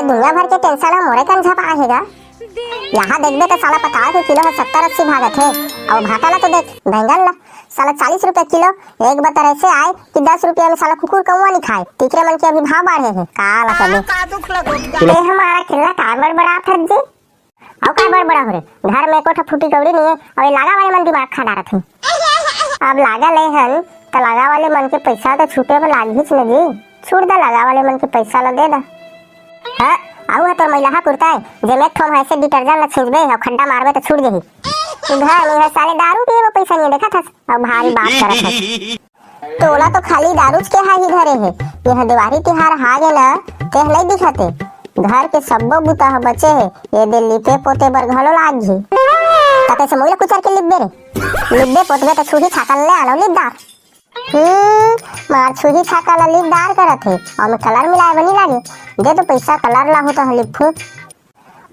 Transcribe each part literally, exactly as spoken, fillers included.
दुनिया भर के टेंशन ह मोरे कंधा पा हे गा। यहाँ देखबे त साला पताल के किलो ह सत्तर अस्सी भागत हे। अउ भाटा ला तो देख, बैंगन ला साला चालीस रुपया किलो। एक बतर ऐसे आए कि दस रुपया में साला कुकुर कौआ नहीं खाए। तिकरे मन के अभी भाव बाढ़े हे, का ला कबे। ए हमारा खेलना का बड़बड़ाथस जी? अउ का बड़बड़ाहूं रे, घर में एको ठा फूटी कौड़ी नहीं हे, अउ ये लागा वाले मन दिमाग खा डारत हे। अब लागा ले हन, त लागा वाले मन के पैसा तो छूटे बर लागहीच न जी। छूट दा लागा वाले मन के पैसा ला दे दा। हाँ, अउ ह तोर मैलाहा कुर्ता हे, जेमे एक ठो म ऐसे डिटर्जेंट ला छींचबे अउ खड्डा मारबे त छूट जही। घर में ह साले दारू पिए बर पैसा नहीं हे, देखत हस, अउ भारी बात करत हस। तोला तो खाली दारूच के हाही धरे हे। यह देवारी तिहार हागे न, तेह नइ दिखते। घर के सब्बो बुता ह बचे हे, ये दे लिपे पोते बर घलो लाग ही। त कैसे मोइला कुचर के लिपबे रे? लिपबे पोतबे त छुही छाका ले आनो लिपदार। हम्म, मार छुही छाका ला लिपदार करत हे, अउ में कलर मिलाए बनी लागे। दे तो पैसा कलर ला हो त लिपू।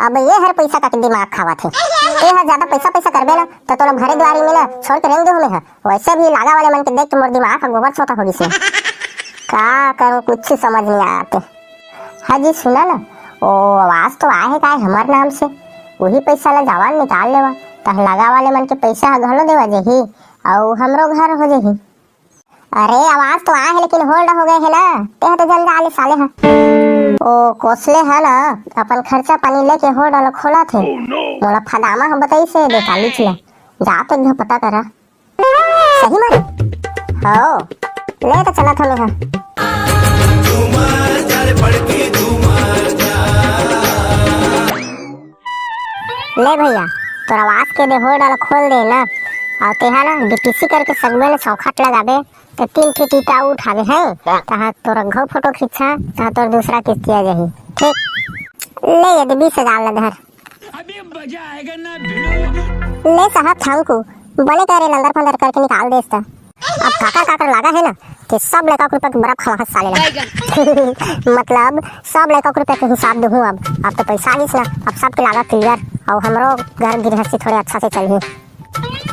अब ये हर पैसा का दिमाग खावत हे। ते हर ज्यादा पैसा पैसा करबे ना, त तोला घरे दुआरी में ना छोड़ के रेंग देहूं मैं ह। वैसे भी लागा वाले मन के देख के मोर दिमाग ह गोबर छोटा हो गिस हे। का करूं, कुछ समझ नहीं आते। हाँ जी, सुना ना, ओ आवाज तो आए हे काय हमर नाम से, वही पैसा ला जावन निकाल लेवा, त लागा वाले मन के पैसा ह घलो देवा जही, अउ हमरो घर हो जही। अरे, आवाज तो आए हे, लेकिन hold हो गए हे ना, ते ह तो जंजाल साले ह। ओ कोसले ह ना, अपन खर्चा पानी लेके hold वाला खोलत हे। मोला फदामा ह बताइस हे, दे कालीच ला। जा तो एक पता करा। सही में? हो। ले तो चलत हूं मैं ह। ले भैया, तोर आवाज के दे hold वाला खोल दे ना, अउ तेहा ना डीपीसी करके सगमे ल चौखट लगाबे, त तीन ठे टीटा उठाबे हैं, तहा तोर घो फोटो खींचा, तहा तोर दूसरा किस्ती आ जाही। ठीक, ले ये दे बीस हजार ला धर। अभी मजा आएगा ना भिड़ू। ले साहब, thank you। बने करे लंदर फंदर करके निकाल देस त। अब काकर काकर लागा हे ना, कि सब लइका के रुपया के बड़ा खवाहत साले ला। मतलब, सब लइका के रुपया के हिसाब दूहूं अब। अब तो पैसा आइस ना, अब सबके लागा clear, अउ हमरो घर गृहस्थी थोड़े अच्छा से चलही।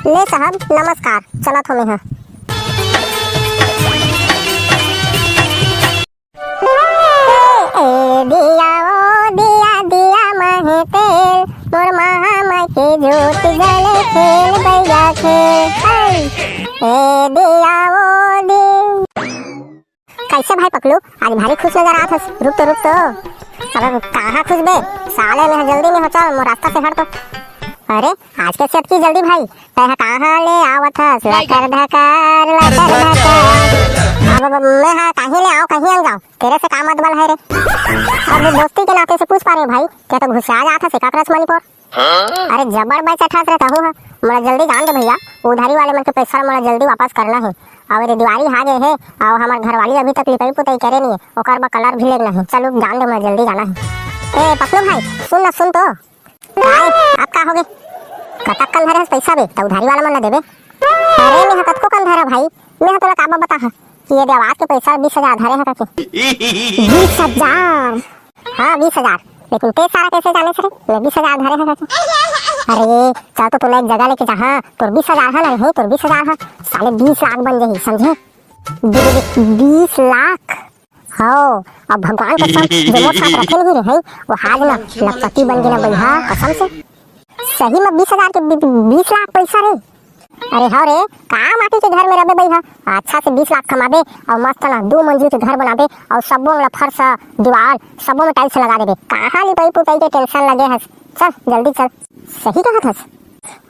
ले साहब, नमस्कार, चलत हूं मैं ह। ए दिया ओ दिया, दिया माहे तेल, मोर महा माई के जोत जले खेल बैगा खेल। ए दिया ओ दिया। कैसे भाई पकलू, आज भारी खुश नजर आत हस। रुक तो, रुक तो। अब कहाँ खुश बे? साले में जल्दी में हो, चल मोर रास्ता से हट तो। अरे, आज कैसे अतकी जल्दी भाई? तैं ह कहाँ ले आवत हस? लकर धकर, लकर धकर। अब, अब मैं ह कहीं ले आऊं, कहीं अंग जाऊं। तेरे से का मतबल है रे? अब दोस्ती के नाते से पूछ पा रहे भाई, क्या तो घुसिया जात हस एकाकरस मणिपुर? अरे जबर बचत हस रे तहूं ह। मोला जल्दी जान दे भैया, उधारी वाले मन के पैसा मोला जल्दी वापस करना है। अब रे दिवाली हा गए है, अउ हमर घरवाली अभी तक लिपाई पुताई करे नहीं है, ओकर बर कलर भी लेना है। चलो जान दे, मोला जल्दी जाना है। ए पकलू भाई, सुन ना, सुन तो। काय? अब का होगे? कतक कन धरे हस पैसा बे, त उधारी वाला मन ला देबे। अरे, मेंह कतको कन धरा भाई, मेंह तोला काबर बताहा कि ये दे आवाज के पैसा बीस हजार धरे हस कहिके। बीस हजार? हाँ, बीस हजार। लेकिन ते सारा कैसे जाने हस रे, मैं बीस हजार धरे हस कहिके? अरे, चल तो तोला एक जगह लेके जाहा, तोर बीस हजार ह ना, नहीं तोर बीस हजार ह, साले बीस लाख बन जाही, समझे? बी-, बी-, बीस लाख? हव, अब भगवान कसम, जो मोर साथ रखे नहीं रहे, वो हाल ना लखपति बन गे ना बइहा, कसम से। सही में बीस हजार के बी-, बी-, बीस लाख पैसा रे। अरे हव रे, का माटी के घर में रबे बइहा, अच्छा से बीस लाख कमाबे अउ मस्त ना दू मंजिल के घर बनाबे अउ सबो में फर्श, दीवार, सबो में टाइल्स लगा देबे। कहाँ लिपाई पुताई के टेंशन लगे हस? चल, जल्दी चल। सही कहत हस।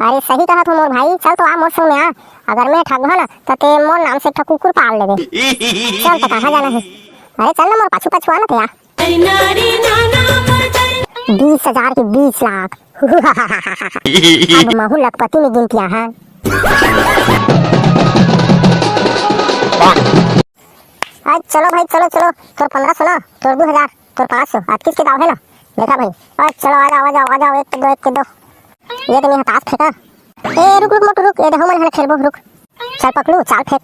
अरे सही कहत हो मोर भाई, चल तो आ मोर संग में आ। अगर मैं ठगहा ना, त ते मोर नाम से एक ठो कुकुर पाल लेबे। चल, त कहाँ जाना है? अरे चल ना मोर पाछू पाछू आ ना ते आ। बीस हजार के बीस लाख। अब महू लखपति में गिनतिया है। आज चलो भाई, चलो, चलो, तोर पन्द्रह सौ ना, तोर दो हजार, तोर पाँच सौ, आज किसके दाव है ना? देखा भाई, आज चलो, आ जाओ, आ जाओ, आ जाओ, एक के दो, एक के दो। ये तो मेरा ताश फेंका। ए, रुक, रुक, मोटू, रुक, ये देखो, मन है खेलबो, रुक। चल पकलू, चाल फेंक।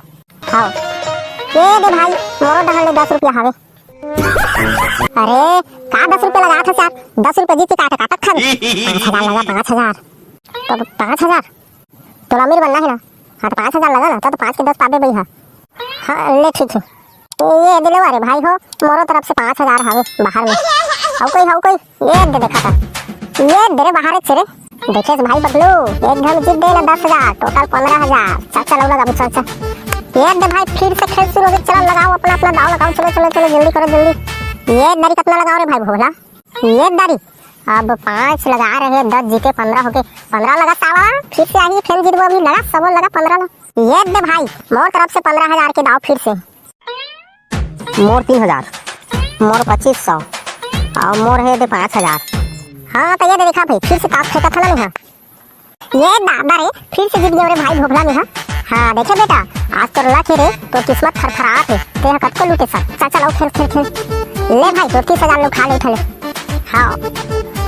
हाँ। ये दे भाई, मोरो डहर ले दस रुपया हवे। अरे, का दस रुपया लगा था यार? दस रुपया जीत के काटा काटा खा। पाँच हजार लगा, पाँच हजार। तो पाँच हजार? तोला अमीर बनना है ना? हाँ, तो पाँच हजार लगा ना, तो, तो पाँच के दस पाबे बइहा। हाँ, ले ठीक है। ये दिलो, अरे भाई हो, मोरो तरफ से पाँच हजार हवे बाहर में। हउ कोई, हउ कोई, ये दे देखा था। ये दे रे बाहर से रे। देखेस भाई पकलू, एक घन जीत दे ना दस हजार, total पंद्रह हजार। चल, चल, अउ लगाबो, चल, चल। ये दे भाई, फिर से खेल शुरू होगे, चलो लगाओ अपना, अपना दाव लगाओ, चलो, चलो, चलो, जल्दी करो, जल्दी। ये दारी कतना लगाओ रे भाई भोभला? ये दारी, अब पाँच लगा रहे, दस जीते, पंद्रह होगे, पंद्रह लगा सावा, फिर से आही, फेन जीतबो अभी, लगा, सबो लगा, पंद्रह लगा। ये दे भाई, मोर तरफ से पंद्रह हजार के दाव फिर से। मोर तीन हजार, मोर पच्चीस सौ, अउ मोर हे दे पाँच हजार। हाँ, तो ये दे देखा भाई, फिर से ताश फेंकत हला नहीं, हाँ। ये दादा रे, फिर से जीत गयो रे भाई भोभला में, हाँ। हाँ, देखे बेटा, आज तोर luck हे रे, तोर किस्मत फरफरात हे, तेहा कतको लूटे सब। चल, चल, अउ खेल, खेल, खेल। ले भाई, तोर तीस हजार लो खा ले, उठा ले। हाँ,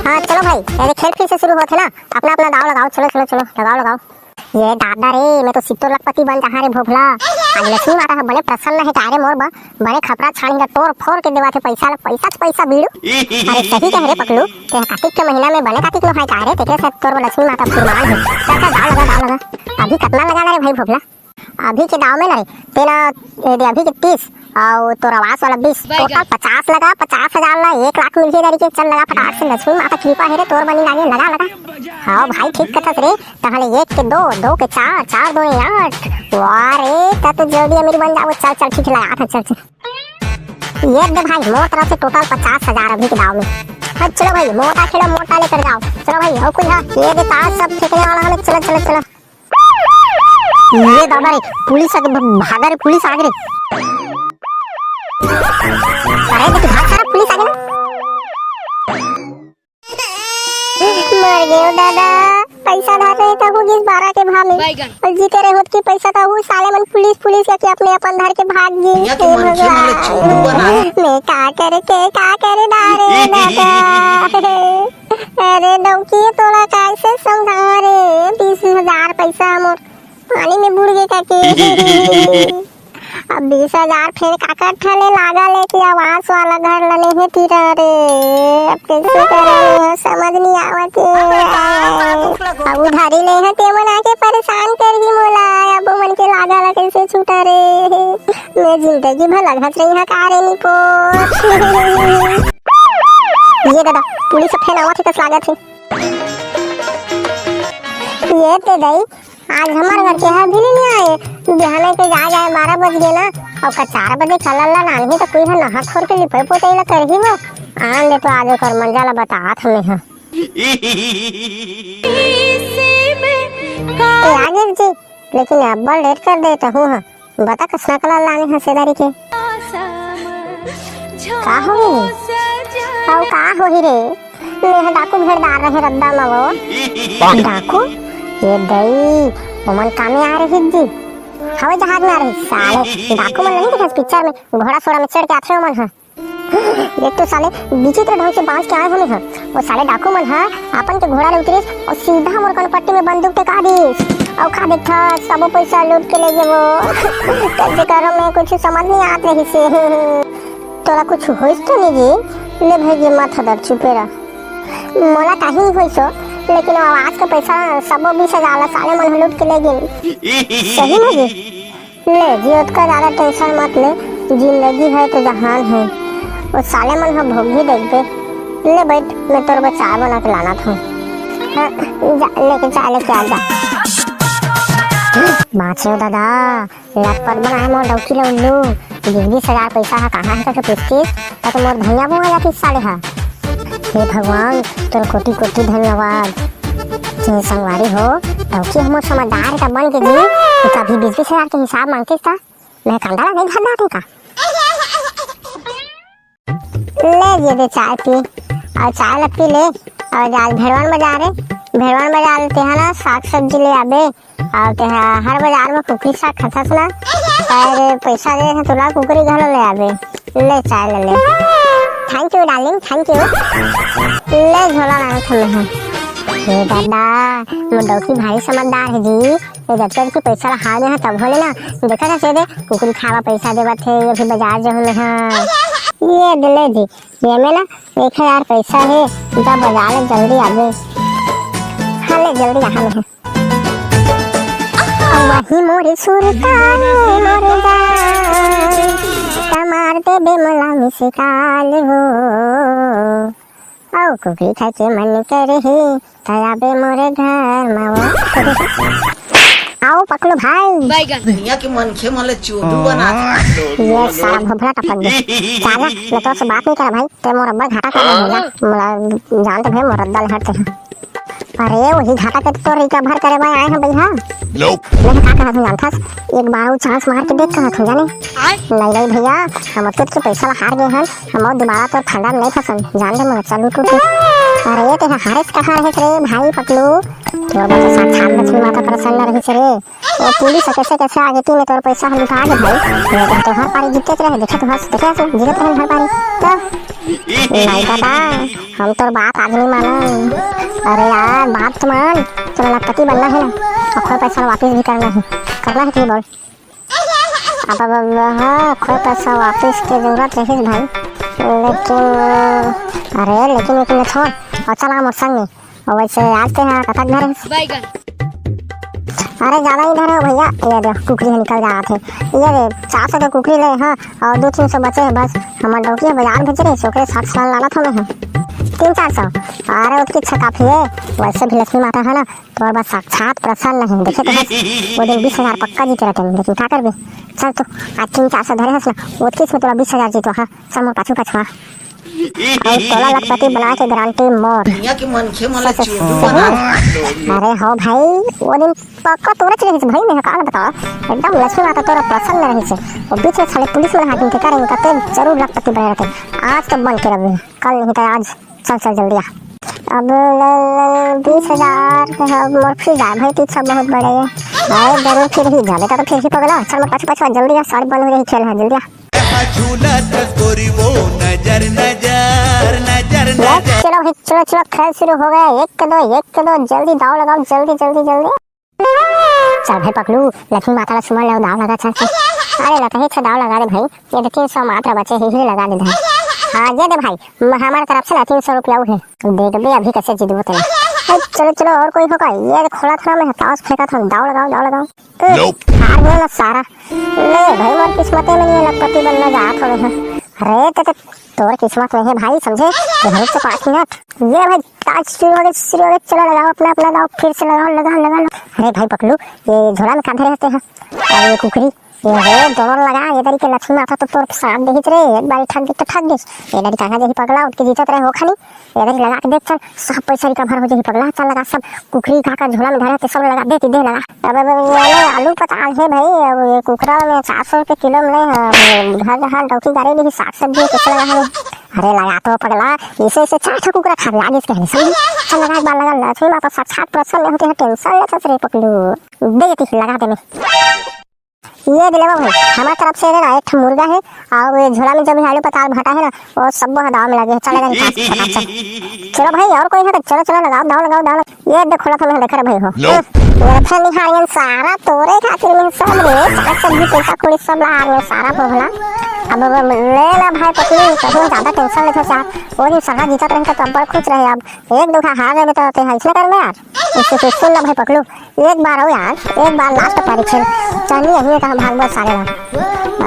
हाँ, चलो भाई, ये खेल फिर से शुरू होत हे ना, अपना, अपना दाव लगाओ, चलो, चलो, चलो, लगाओ, लगाओ। ये दादा रे, मैं तो सित्तोर लखपति बन जहाँ रे भोभला। आज लक्ष्मी माता ह बड़े प्रसन्न हे का रे मोर बर, बड़े खपरा छानी ला तोड़ फोड़ के देवाथे पैसा ला, पैसा से पैसा बीड़ू। अरे सही कहे रे पकलू, ते कातिक के महीना में बने कातिक नोहाय का रे, तेकरे से तोर बर लक्ष्मी माता फुरमान हे। चल, चल, दाव लगा, दाव लगा। अभी कतना लगा ना रे भाई भोभला? अभी के दाव में ना रे, तेला, ए दे अभी के तीस, अउ तोर आवास वाला बीस, total पचास लगा, पचास हजार ला एक लाख मिल जाही दारी के। चल लगा फटाक से, लक्ष्मी माता कृपा हे रे, तोर बनी लागे, लगा, लगा। हाँ भाई, ठीक कथस रे, तहले एक के दो, दो के चार, चार दो आठ। वाह रे, त तो जल्दी अमीर बन जाबो। चल, चल, ठीक हे, लगा था, चल, चल। ये दे भाई, मोर तरफ से total पचास हजार अभी के दाव में। हाँ, चलो भाई, मोटा खेलो, मोटा लेकर जाओ। चलो भाई, अउ कोई हा, ये दे ताश सब फेंकने वाला हमें, चलो, चलो, चलो। ये दादा रे, पुलिस आगे, भ-, भागा रे, पुलिस आगे रे। अरे, देख, भाग सारा, पुलिस आगे ना। मर गयो दादा, पैसा धर रहे तहु गिस बारह के भाव में। अउ जीते रहे होत की पैसा तहु साले मन पुलिस, पुलिस कहिके अपने अपन धर के भाग गे। हे भगवान, मैं का करे के, का करे दारे दादा। अरे डौकी, तोला कैसे समझा रे, बीस हजार पैसा मोर पानी में बुड़ गे काके। अब बीस हजार फेर काकर ठने लागा लेके आवास वाला घर लने हे तीरा रे। अब कैसे करे, समझ नहीं आवत हे। अब उधारी नहीं हे, ते मन आके परेशान करही मोला। अब मन के लागा ला कैसे छूटा रे। मैं जिंदगी भर लगत रही हा का रे निको। ये दादा, पुलिस फेन आवत हे कस लागत हे। ये ते दई, आज हमर घर के हा भी नहीं आए। बिहाने के जाए जाए बारह बज गे ना, अउ का चार बजे चलल ला नानही तो कोई हा नहा खोर के लिपे पोते ला करही वो। आन ले तो आज ओकर मंजा ला बतात हमें हा। ए, आ गे जी, लेकिन अब्बड़ लेट कर दे तहूँ हा। बता कस नकल लाने हस ए दारी के। का होगे? अउ का होही रे? मेहा डाकू भेड़दार रहे रद्दा म वो। डाकू? ये दई, ओमन कामे आ रहे जी। हवाई जहाज में आ रहे साले। डाकू मन नहीं देखस पिक्चर में, घोड़ा सोड़ा में चढ़ के आथे ओमन ह। एक तो साले विचित्र ढंग से बांच के आए होने हैं। वो साले डाकू मन ह अपन के घोड़ा ले उतरिस अउ सीधा मोर कनपट्टी में बंदूक टेका दिस। अउ का देखथस, सबो पैसा लूट के ले गे वो। कैसे करो, मैं कुछ समझ नहीं आत रहिसे। तोला कुछ होइस तो नहीं जी? ले भाई, ये मत हदर, चुपे रह। मोला काही नहीं होइस हो, लेकिन वो आवास के पैसा सबो बीस हजार ला साले मन ह लूट के ले गिन। सही में जी? ले जी, ओतका ज्यादा tension मत ले, जिंदगी है तो जहान है, वो साले मन ह भोगही देखबे। ले बैठ, मैं तोर बर चाय बना के लानत हूँ। हाँ, जा, लेके चाय लेके आ जा। बाँचे हो दादा, लटपट बनाए मोर डौकी ले उल्लू। बीस बीस हजार पैसा ह कहाँ हे कहिके पूछतिस, त तो मोर धइया बुआ जातिस साले ह। हे भगवान, तोर कोटि कोटि धन्यवाद। जी संगवारी हो, डौकी हमर समझदार त बन के जी, त कभी बीस बीस हजार के हिसाब मांगतिस त मैं कांदा ला नहीं धर डारते का? ले ये दे चाय पी, अउ चाय ला पी ले, अउ जा भेड़वन बाजार रे, भेड़वन बाजार ले तेहा ना साग सब्जी ले आबे, अउ तेहा हर बाजार में कुकरी साग खाथस ना, अउ पैसा दे हे तोला कुकरी घलो ले आबे। ले चाय ले ले। Thank you darling, thank you। ले झोला लानत हमें हा। हे दादा, मोर डौकी भारी समझदार हे जी। ये जतका जतका पैसा ला हार में हा तब होले ना। देखा था सीधे कुकरी खावा पैसा देवत हे, ये भी बाजार जो हमें हा। ये दे ले जी, ये में ना एक हजार पैसा हे, जा बाजार ले जल्दी आबे। हाँ ले जल्दी आ हमें हा। वही मोरे सुरता रे मोरे जान, कमार देबे मोला मिस कॉल हो। अउ कुकरी खाए के मन करे हे, त आबे मोरे घर म वो। आओ पकलू भाई। दुनिया के मनखे मन ल चोदू बना। ये सारा भोभला टपक गया। साला, मैं तो से बात नहीं करा भाई, ते मोर अब्बड़ घाटा कर रहा है, मोला जान तो भाई मोर अद्दल हट ते। अरे वही घाटा के तो recover करे बर आए हैं भैया। मैं का कहत हूँ जानथस, एक बार वो chance मार के देख कहत हूँ जाने। नहीं नहीं भैया, हम अतुत के पैसा ला हार गए हैं, हम और दोबारा तो फंदा में नहीं फंसन, जान दे मोला, चल उठ उठ। अरे ये तेरा हारे से कहाँ रहे रे भाई पकलू, तोर बर तो साक्षात लक्ष्मी माता प्रसन्न रही से रे। वो पुलिस ह कैसे कैसे आगे तीन तोर पैसा ह लुटा दे भाई। ये तो तोहर पारी जीते रहे, देखे तो हंस, देखे हंस, जीते रहे हर पारी। तो नहीं दादा, हम तोर बात आज नहीं मानन। अरे यार, बात तो मान, तोरा लखपति बनना है ना, और खोए पैसा वापस भी करना है, करना है कि नहीं बोल? अब, अब, अब, हाँ, खोए पैसा वापस के जरूरत रही भाई, लेकिन, अरे लेकिन, लेकिन छोड़, और चला मोर संग में। और वैसे आज ते हाँ कतक धरे? बैगन। अरे ज्यादा नहीं धरे हो भैया, ये दे कुकरी ह निकल जात हे। ये दे चार सौ के कुकरी ले हाँ, और दो तीन सौ बचे हे बस। हमर डौकी ह बाजार भेजे रहे, ओकरे साथ सामान लाना था मैं हाँ। तीन चार सौ। अरे उतकी अच्छा काफी है, वैसे भी लक्ष्मी माता है ना, तोर बर साक्षात प्रसन्न है। देखे तो हस, वो दिन बीस हजार पक्का जीते रहते हैं, लेकिन का करबे? चल तो, आज तीन चार सौ धरे हस ना, उतकी से तोला बीस हजार जीतवा हाँ, चल मोर पाछू पाछू हाँ। अउ तोला लखपति बनाए के गारंटी मोर। दुनिया के मनखे मन ला सच, चोदू सच। बना। अरे हो भाई, वो दिन पक्का तोरे च रहिस भाई, मैं का न बताओ, एकदम लक्ष्मी माता तोरा प्रसन्न रहिस। वो बीच में साले पुलिस मन हाकिम के कारण कते जरूर लखपति बने रहते। आज तो बन के रहे, कल नहीं तो आज। चल चल जल्दी आ। अब ल- ल- बीस हजार के ह, मोर फिर जाए भाई, तीन सौ बहुत बड़े है। अरे जरूर फिर ही जा बेटा, तो फिर ही पगला, चल मोर पाछू पाछू आ, जल्दी आ, साड़ी बंद हो जाही खेल है, जल्दी आ। झूलत गोरी वो नजर, नजर, नजर, ले, नजर। चलो भाई, चलो, चलो, खेल शुरू हो गया। एक दो, एक दो, जल्दी दाव लगाओ, जल्दी, जल्दी, जल्दी। चल भाई पकलू, लक्ष्मी माता ला सुमन ले दाव लगा, चल, चल। अरे लता ही अच्छा दाव लगा दे भाई, ये तो तीन सौ मात्र बचे ही, ही लगा दे भाई। हाँ, ये दे भाई, म-, हमारे तरफ से ना तीन सौ रुपया है। देख बे अभी कैसे जीतबो तेला। ए, चलो, चलो, और कोई होगा? ये खोला था मैं, ताश फेंका था, दाव लगाओ, दाव लगाओ। ए, Nope। हार गया ना सारा। ले भाई, मोर किस्मते में नहीं है, लखपति बनना जात हो गए हैं। अरे, ते, ते, तोर किस्मत में है भाई, समझे? तो रुक तो पाँच मिनट। ये भाई, ताश शुरू हो गए, शुरू हो गए, चलो लगाओ अपना, अपना दाव, फिर से लगाओ, लगाओ, लगाओ। अरे भाई पकलू, ये झोला में का धरे रहते हैं? अरे ये कुकरी, ये रे, दोनों लगा, ये तरीके लक्ष्मी माता तो तोर साथ देहित रे, एक बार ठग दे तो ठग दिस। ये डरी कहाँ जाही पगला, उठ के जीतत रहे हो खानी। ये डरी लगा के देख चल, सब पैसा recover हो जाही पगला, चल लगा सब कुकरी का का झोला में धरे ते सब लगा दे, दे लगा। अब, अब ये ले आलू पताल है भाई, अब ये कुकरा में चार सौ रुपये किलो में ले, हाँ, घर जहाँ डौकी गाड़ी नहीं, साग सब्जी कैसे लगा है? अरे लगा तो पगला, इसे, इसे चार ठो कुकरा खा गया, आगे से कहने समझी? चल लगा एक बार लगा, लक्ष्मी माता साक्षात प्रसन्न होते हैं, tension ले ससुरे पकलू। दे देती लगा दे मैं। ये दिलावा भाई, हमारे तरफ से ना एक ठो मुर्गा है, और ये झोला में जो भी आलू पताल भटा है ना, वो सब वो दाव में लगे है। चल, लगा निकाल, फटाक से। चलो भाई, और कोई है तो चलो, चलो, लगाओ, दाव लगाओ, दाव लगाओ। ये देख, खोला था मैं, देख रहे भाई हो। Nope। ये रखे निहारियन सारा तोरे खातिर में सब रे, साग सब्जी, पैसा कौड़ी सब ला हारियन सारा बोला। अब, अब ले ला भाई पत्नी, कहीं ज्यादा tension लेते साथ। वो दिन साला जीतत रहे तो अब्बड़ खुश रहे, अब एक दो हार जाबे तो ते ऐसने कर में यार। इसे तो सुन ला भाई पकलू, एक बार आओ यार, एक बार last पारी खेल, चल नहीं यहीं कहाँ भाग बस सारे ना।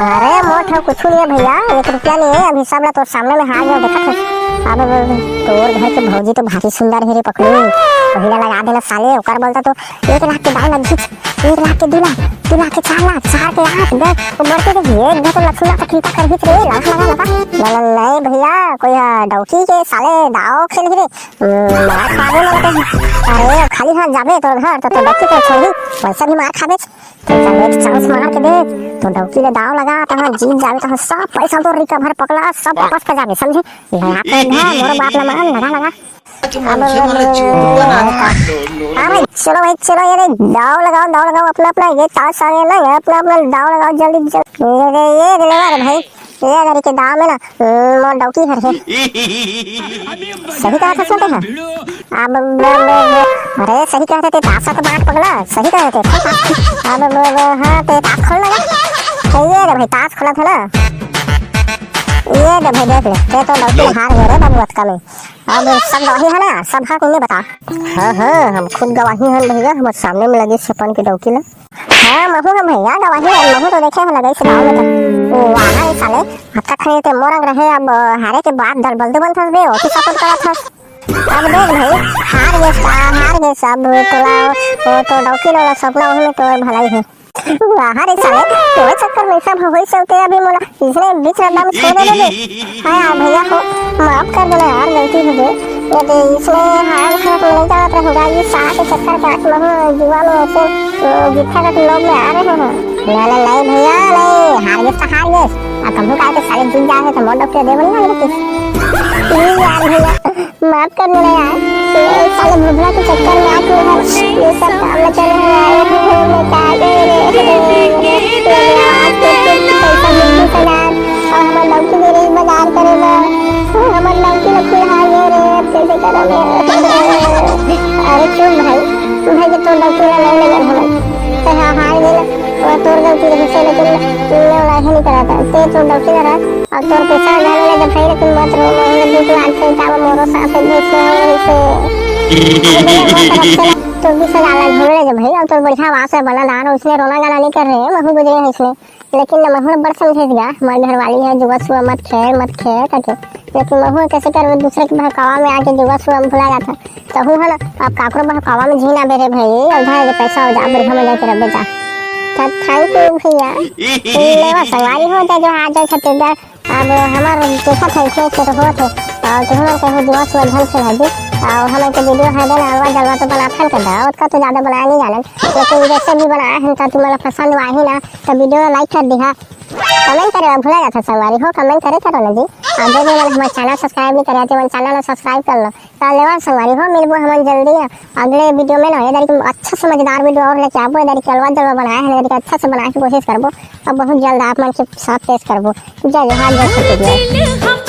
अरे मोट हो कुछ नहीं है भैया, एक रुपया नहीं है, अभी सब ला तोर सामने में हार गया, देखा था। अब, अब, अब तोर घर के भौजी तो भारी सुंदर है रे पकलू, वही ला लगा देना साले, ओकर बोलता तो एक लाख के दाव लग गई, एक लाख के दो लाख, दो लाख के चार लाख, चार के आठ, देख, वो बढ़ते देख, ये एक घर तो लक्ष्मी माता कृपा कर भी रे, लगा, लगा, लगा। नहीं, नहीं, नहीं भैया, कोई, आ, डौकी के साले दाव खेल ही रे, हम्म, मार खाबे ना तो। अरे, खाली हाथ जाबे तोर घर, तो, तो डौकी तो छोड़ी, वैसा भी मार खाबे। तो चल, एक chance मार के देख, तो डौकी ले दाव लगा, तो हाँ, जीत जाबे, तो हाँ, सब पैसा तो recover पकला, सब वापस कर जाबे, समझे? लगा तो एक बार, मोरो बात ना मान, लगा, लगा। कि मनखे मन ल चोदू बना देता। हाँ भाई, चलो भाई, चलो, ये रे, दाव लगाओ, दाव लगाओ, अपना, अपना, ये ताश आ गया ना, ये अपना, अपना दाव लगाओ, जल्दी, जल्दी। ये, ये, ये, ये, ले, ले, भाई, ये अगर के दाव में ना, हम्म, मोर डौकी हर है। सही कहा था, सुनते हैं। अब, अब, अब, अरे, सही कहते थे, ताश तो बांट पगला, सही कहते थे। अब, अब, अब, हाँ, ते ताश खोल लगा। ये रे भाई, ताश खोला था ना। ये दे भाई, देख ले, ते तो डौकी हार गए रे बाबू, अतका में। अब सब गवाही है ना, सब हाँ कोई नहीं बता। हाँ, हाँ, हम खुद गवाही हैं भैया, हमारे सामने में लगे छपन के डौकी ला। हाँ, महू हम भैया गवाही हैं, महू तो देखे हैं लगे से गाँव में तो। वो आना है साले, अब तक खड़े थे मोरंग रहे, अब हारे के बाद दल बलदू बनता बे, ओके support करत था। अब देख भाई, हार गे सा, हार गे सब, तोला, वो तो डौकी वाला सपना, ओहू में तोर भलाई हे। वाह रे साले, तोर चक्कर में सब होई सब ते अभी मोला इसने बीच रद्दा में छोड़ दे दे। हाँ यार भैया हो, माफ कर देना यार, गलती हो गई। ये तो इसने हार हार नहीं जावत रहूंगा, ये सास के चक्कर में आज महू जुआ में ऐसे, अ, जीता का लोग में आ रहे हैं। नहीं, नहीं, नहीं भैया, नहीं, हार गे तो हार गे। अब कभू काहे के साले जीत जाए तो मोर डौकी दे बनी ना, लेकिन। नहीं यार भैया, माफ कर देना यार, ये साले भुभला के चक्कर में आके हम ये सब काम न करे हैं, ये का करे रे, ये आज तो कुछ पैसा मिलती से यार, और हमार लौकी दे रही बाजार करे ला, हमार लौकी ला कोई हार गए रे, अब कैसे करो रे? अरे चुप भाई, भाई के तो लौकी ला नहीं लगे हमें, तो हाँ हार गए ना, वो तोर गलती रही से, लेकिन ये वाला ऐसे नहीं करा था, ते तो लौकी ला रहा, अब तोर पैसा जाने लगे भाई, लेकिन मत रो, मैं दुख लाग से जाओ, मोरो साथ है, जैसे हो, वैसे। अरे भैया, मोर तरफ से तो बीस हजार ला घूम ले जा भाई, अब तोर बढ़िया आवाज है, बना दार, उसने रोना गाना नहीं कर रहे हैं, महू गुजरे हैं इसने। लेकिन ना महू बड़ समझे दिया, हमारी घरवाली है, जुआ सुआ मत खेल, मत खेल करके। लेकिन महू कैसे कर, वो दूसरे के बहकावा में आके जुआ सुआ में भुला जाता। तो हूँ है ना, अब काकरो बहकावा में जी ना बेरे भाई, अब धर के पैसा हो जा, बढ़िया मजा के रह बेटा। तो thank you भैया। लेवा संगवारी हो जा, जो आ जाए छत्तीसगढ़। अब हमार देखत है, खेत के तो होत है, और तुहू मन कहूँ जुआ सुआ झन खेला जी, और हमन के video है देना, अलवा जलवा तो बनाथन कर दा, ओतका तो ज्यादा बनाए नहीं जानन, लेकिन जैसे भी बनाए हैं, तो तुमन ला पसंद आही ना, तो video ला like कर दिहा, comment करे ला भुला जाता संगवारी हो, comment करे करो ना जी। और जो भी मन हमारे channel subscribe नहीं करे, तो मन channel ला subscribe कर लो। तो लेवा संगवारी हो, मिलबो हमन जल्दी अगले video में ना, ये तरीके अच्छा से मजेदार video और लेके आबो, ये तरीके अलवा जलवा बनाए हैं, ये तरीके अच्छा से बनाए के कोशिश करबो, और बहुत जल्द आप मन के साथ पेश करबो। जय जोहार, जय छत्तीसगढ़।